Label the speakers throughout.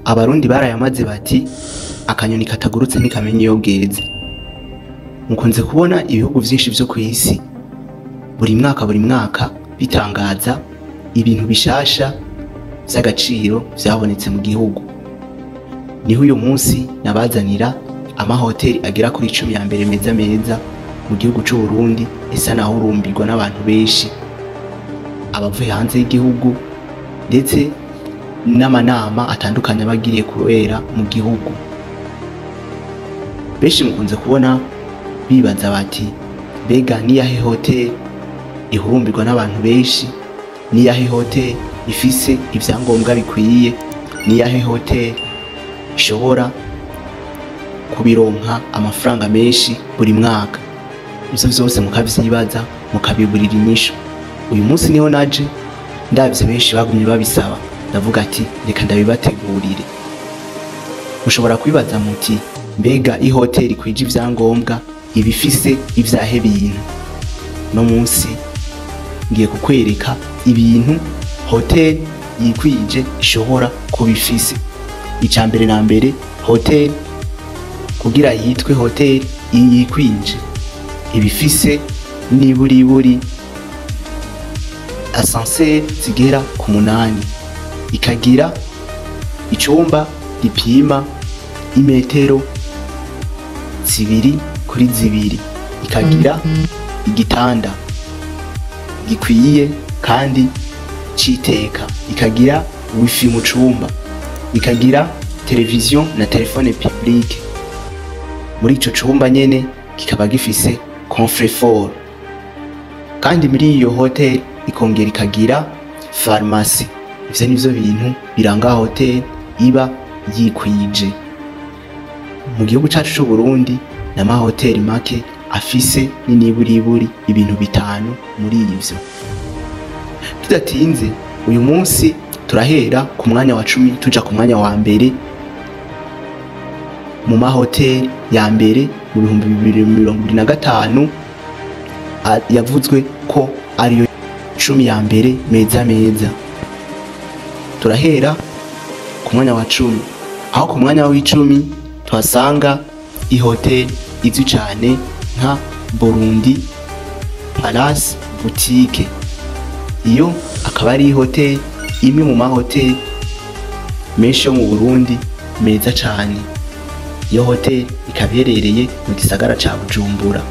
Speaker 1: Abarundi barayamaze bati akanyoni katagurutse ntikamenya iyo bweze. Mukunze kubona ibihugu vyinshi vyo kw'isi buri mwaka bitangaza ibintu bishasha vy'agaciro vyabonetse mu gihugu. Niho uyu munsi nabazanira amahoteli agera kuri 10 ya mbere meza meza mu gihugu c'u Burundi, esa nahurumbirwa n'abantu benshi, abavuye hanze y'igihugu ndetse n'amanama atandukanye abagiriye kubera mu gihugu. Benshi mukunze kubona bibaza bati: mbega niyahe hoteli ihurumbirwa n'abantu benshi? Niyahe hoteli ifise ivyangombwa bikwiye? Niyahe hoteli ishobora kubironka amafaranga menshi buri mwaka? Ivyo vyose mukavyibaza, mukabiburira inyishu. Uyu munsi niho naje ndavye benshi bagumye babisaba, ndavuga ati reka ndabibategurire. Mushobora kwibaza muti: mbega ihoteli ikwije ivyangombwa ibifise ivyahe bintu? No munsi ngiye kukwereka ibintu hoteli yikwije ishobora kubifise. Ica mbere na mbere, hoteli kugira yitwe hoteli yikwije ibifise niburiburi ascenseur zigera ku 8, ikagira icumba gipima imetero 2 kuri 2, ikagira igitanda gikwiye kandi c'iteka, ikagira wifi mu cumba, ikagira televiziyo na téléphone publique muri ico cumba nyene, kikaba gifise coffre-fort. Kandi muri iyo hotel ikongera ikagira farumasi. Ivyo nivyo bintu biranga hotel iba yikwije. Mu gihugu cacu c'u Burundi n'amahoteli make afise n'iniburiburi ibintu bitanu muri ivyo. Tudatinze, uyu munsi turahera ku mwanya wa 10 tuja ku mwanya wa mbere mu mahoteli ya mbere mu 2025 yavuzwe ko ariyo 10 ya mbere meza meza. Turahera ku mwanya wa 10, aho ku mwanya w'icumi tuhasanga ihoteli izwi cane nka Burundi Palace Boutique. Iyo akaba ari ihoteli imwe mu mahoteli menshi yo mu Burundi meza cane. Iyo hoteli ikaba iherereye mu gisagara ca Bujumbura,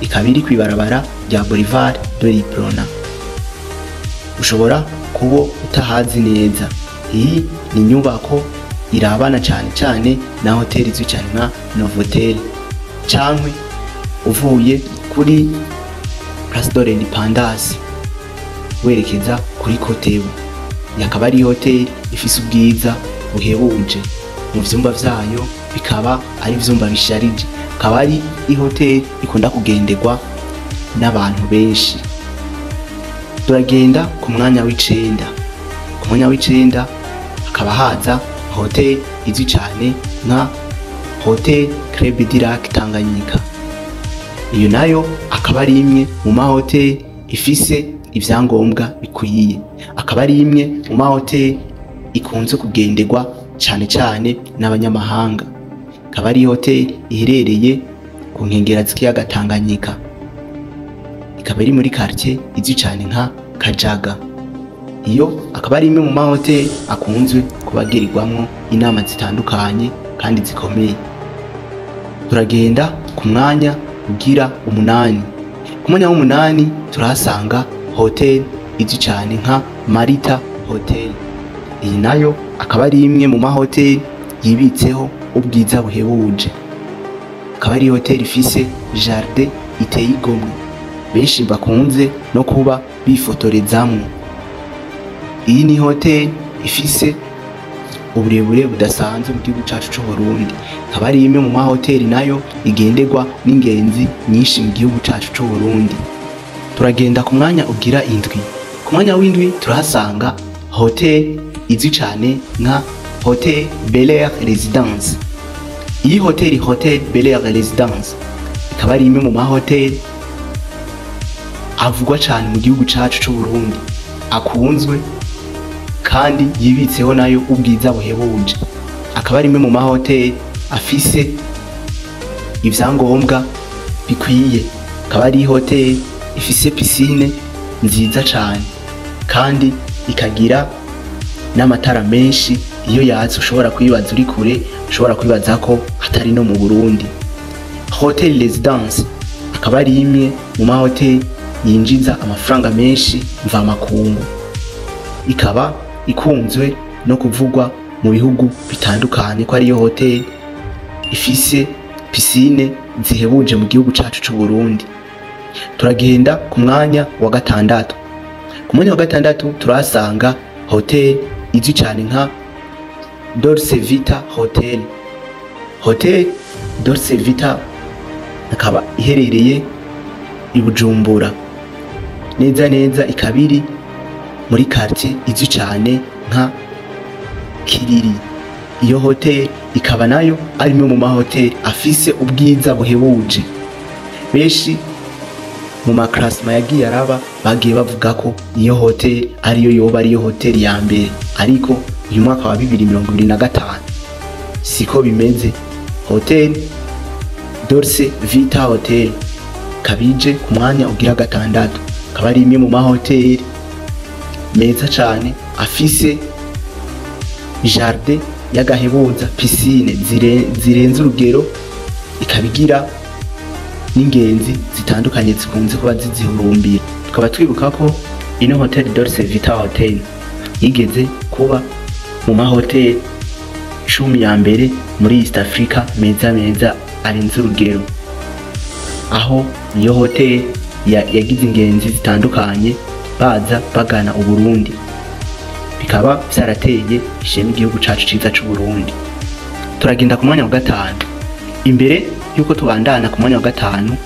Speaker 1: ikaba iri kw'ibarabara rya Boulevard de l'Uprona. Ushobora kuba utahazi neza. Iyi ni inyubako irabana cane cane na hoteli izwi cane nka Novotel, cankwe uvuye kuri Place de l'Indépendance werekeza kuri Kotebu. Akaba ari hoteli ifise ubwiza buhebuje, mu vyumba vyayo bikaba ari ivyumba bisharije, akaba ari ihoteli ikunda kugenderwa n'abantu benshi. Turagenda ku mwanya w'icenda. Ku mwanya w'icenda hakaba haza hoteli izwi cane nka Hotel Club du Lac Tanganyika. Iyo nayo akaba ari imwe mu mahoteli ifise ivyangombwa bikwiye, akaba ari imwe mu mahoteli ikunze kugenderwa cane cane n'abanyamahanga. Ikaba ari hoteli iherereye ku nkengera z'ikiyaga Tanganyika, ikaba iri muri quartier izwi cane nka Kajaga. Iyo akaba ari imwe mu mahoteli akunzwe kubagirirwamwo inama zitandukanye kandi zikomeye. Turagenda ku mwanya ugira umunani. Ku mwanya w'umunani turahasanga hotel izwi cane nka Marita Hotel. Iyi nayo akaba ari imwe mu mahoteli yibitseho ubwiza buhebuje, akaba ari hoteli ifise jardin iteye igomwe, benshi bakunze no kuba bifotorezamwo. Iyi ni hoteli ifise uburebure budasanzwe mu gihugu cacu c'u Burundi, akaba ari imwe mu mahoteli nayo igenderwa n'ingenzi nyinshi mu gihugu cacu c'u Burundi. Turagenda ku mwanya ugira indwi. Ku mwanya w'indwi turahasanga hotel izwi cane nka Hotel Bel Air Residence. Iyi hoteli, Hotel Bel Air Residence, ikaba ari imwe mu mahoteli avugwa cane mu gihugu cacu c'u Burundi, akunzwe kandi yibitseho nayo ubwiza buhebuje. Akaba ari imwe mu mahoteli afise ivyangombwa bikwiye. Akaba ari hoteli ifise piscine nziza cane kandi ikagira n'amatara menshi. Iyo yatse ushobora kwibaza uri kure, ushobora kwibaza ko atari no mu Burundi. Hotel Residence akaba ari imwe mu mahoteli yinjiza amafaranga menshi mvamakungu, ikaba ikunzwe no kuvugwa mu bihugu bitandukanye ko ariyo hoteli ifise piscine zihebuje mu gihugu cacu c'u Burundi. Turagenda ku mwanya wa gatandatu. Ku mwanya wa gatandatu turahasanga hoteli izwi cane nka Dolce Vita Hotel. Hotel Dolce Vita akaba iherereye i Bujumbura, neza neza ikaba iri muri quartier izwi cane nka Kiriri. Iyo hoteli ikaba nayo ari imwe mu mahoteli afise ubwiza buhebuje. Benshi mu makarasima yagiye araba bagiye bavuga ko iyo hoteli ariyo yoba ariyo hoteli ya mbere, ariko uyu mwaka wa 2025 siko bimeze. Hotel Dolce Vita Hotel kabije ku mwanya ugira gatandatu, akaba ari imwe mu mahoteli meza cane afise jardin y'agahebuza, piscine zirenze urugero, ikaba igira n'ingenzi zitandukanye zikunze kuba zizihurumbira. Tukaba twibuka ko ino Hotel Dolce Vita Hotel yigeze kuba mu mahoteli 10 ya mbere muri East Africa meza meza arenze urugero, aho iyo hoteli yagize ingenzi zitandukanye baza bagana Uburundi, bikaba vyarateye ishema igihugu cacu ciza c'u Burundi. Turagenda ku mwanya wa gatanu. Imbere yuko tubandana ku mwanya wa gatanu,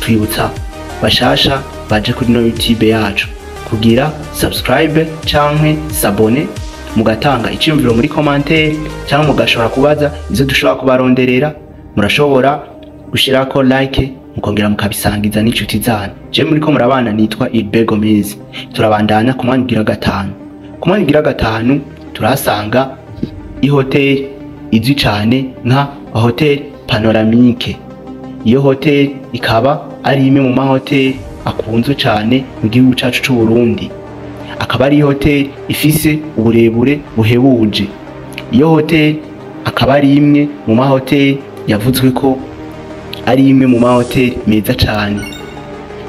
Speaker 1: twibutsa bashasha baje kuri no YouTube yacu kugira subscribe canke s'abonner, mugatanga iciyumviro muri commentaire cyangwa mugashobora kubaza ivyo dushobora kubaronderera. Murashobora gushirako like mukongera mukabisangiza n'inshuti zanyu. Je muriko murabana nitwa Ilbe Gomez. Turabandana ku mwanya ugira gatanu. Ku mwanya ugira gatanu turahasanga ihoteli izwi cane nka Hotel Panoramique. Iyo hoteli ikaba ari imwe mu mahoteli akunzwe cane mu gihugu cacu c'u Burundi. Akaba ari hoteli ifise uburebure buhebuje. Iyo hoteli akaba ari imwe mu mahoteli yavuzwe ko ari imwe mu mahoteli meza cane.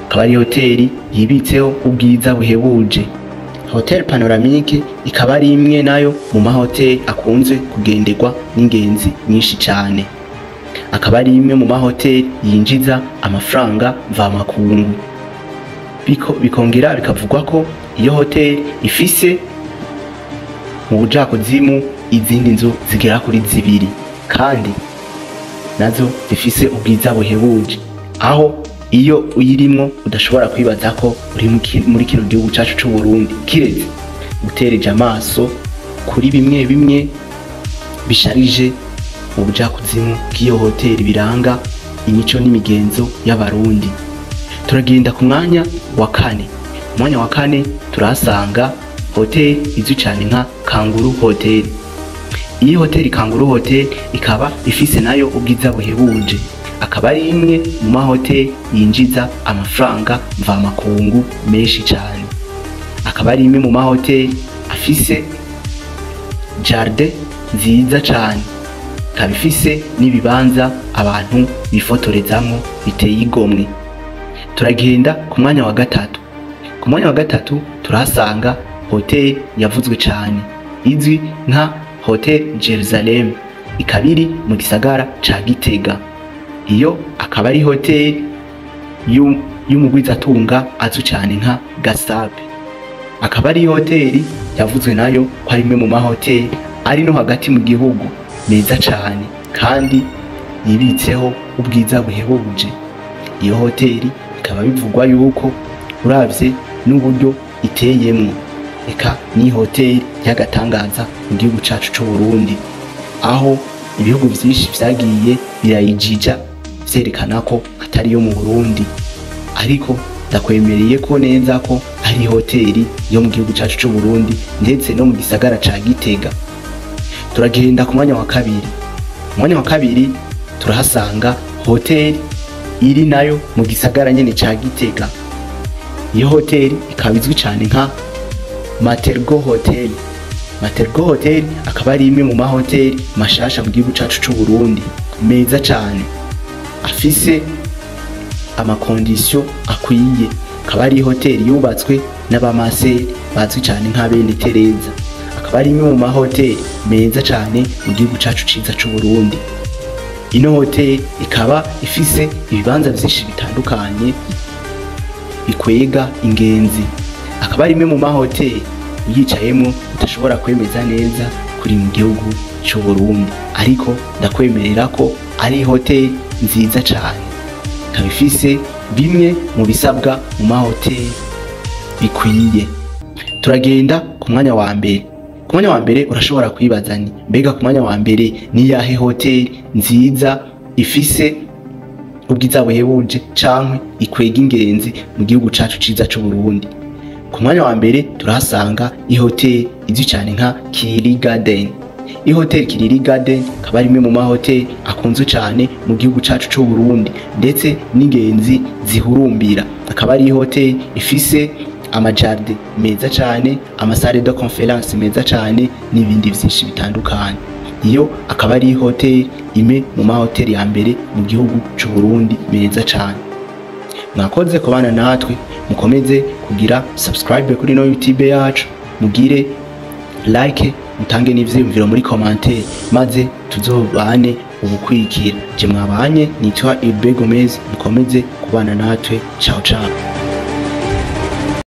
Speaker 1: Akaba ari hoteli yibitseho ubwiza buhebuje. Hotel Panoramique ikaba ari imwe nayo mu mahoteli akunzwe kugenderwa n'ingenzi nyinshi cane. Akaba ari imwe mu mahoteli yinjiza amafaranga mvamakungu. Bikongera bikavugwa ko iyo hoteli ifise mu bujakuzimu izindi nzu zigera kuri zibiri kandi nazo zifise ubwiza buhebuje, aho iyo uyirimwo udashobora kwibaza ko uri muri kino gihugu cacu c'u Burundi, kiretse utereje amaso kuri bimwe bimwe bisharije mu bujakuzimu bw'iyo hoteli biranga imico n'imigenzo y'Abarundi. Turagenda ku mwanya wa kane. Ku mwanya wa kane turahasanga hoteli izwi cane nka Kanguru Hotel. Iyi hoteli Kanguru Hotel ikaba ifise nayo ubwiza buhebuje. Akaba ari imwe mu mahoteli yinjiza amafaranga mvamakungu menshi cane. Akaba ari imwe mu mahoteli afise jardin nziza cane, ikaba ifise n'ibibanza abantu bifotorezamwo biteye igomwe. Turagenda ku mwanya wa gatatu. Ku mwanya wa gatatu turahasanga hoteli yavuzwe cane izwi nka Hotel Jerusalem, ikaba iri mu gisagara ca Gitega. Iyo akaba ari hoteli y'umugwizatunga azwi cane nka Gasape. Akaba ari hoteli yavuzwe nayo ko ari imwe mu mahoteli ari no hagati mu gihugu meza cane kandi yibitseho ubwiza buhebuje. Iyo hoteli ikaba bivugwa yuko uravye n'uburyo iteyemwo, eka ni hoteli y'agatangaza mu gihugu cacu c'u Burundi, aho ibihugu vyinshi vyagiye birayijija vyerekana ko atari yo mu Burundi, ariko ndakwemereye ko neza ko ari hoteli yo mu gihugu cacu c'u Burundi ndetse no mu gisagara ca Gitega. Turagenda ku mwanya wa kabiri. Ku mwanya wa kabiri turahasanga hoteli iri nayo mu gisagara nyene ca Gitega. Iyo hoteli ikaba izwi cane nka Matergo Hotel. Matergo Hotel akaba ari imwe mu mahoteli mashasha mu gihugu cacu c'u Burundi, meza cane, afise amakondisiyo akwiye. Akaba ari hoteli yubatswe n'abamaseri bazwi cane nka bene Tereza. Akaba ari imwe mu mahoteli meza cane mu gihugu cacu ciza c'u Burundi. Ino hoteli ikaba ifise ibibanza vyinshi bitandukanye bikwega ingenzi. Akaba ari imwe mu mahoteli uyicayemo udashobora kwemeza neza kuri mu gihugu c'u Burundi, ariko ndakwemerera ko ari hoteli nziza cane. Ikaba ifise bimwe mu bisabwa mu mahoteli bikwiye. Turagenda ku mwanya wa mbere. Ku mwanya wa mbere urashobora kwibaza ni mbega ku mwanya wa mbere ni yahe hoteli nziza ifise ubwiza buhebuje canke ikwega ingenzi mu gihugu cacu ciza c'u Burundi. Ku mwanya wa mbere turahasanga ihoteli izwi cane nka Kiriri Garden. Ihoteli Kiriri Garden akaba ari imwe mu mahoteli akunzwe cane mu gihugu cacu c'u Burundi, ndetse n'ingenzi zihurumbira. Akaba ari ihoteli ifise amajarde meza cane, amasale de conference meza cane n'ibindi vyinshi bitandukanye. Iyo akaba ari ihoteli imwe mu mahoteli ya mbere mu gihugu c'u Burundi meza cane. Mwakoze kubana natwe, mukomeze kugira subscribe kuri no YouTube yacu, mugire like, mutange n'ivyiyumviro muri commentaire, maze tuzobane ubukwikira. Je mwabanye nitwa Ibe Gomez, mukomeze kubana natwe. Ciao ciao.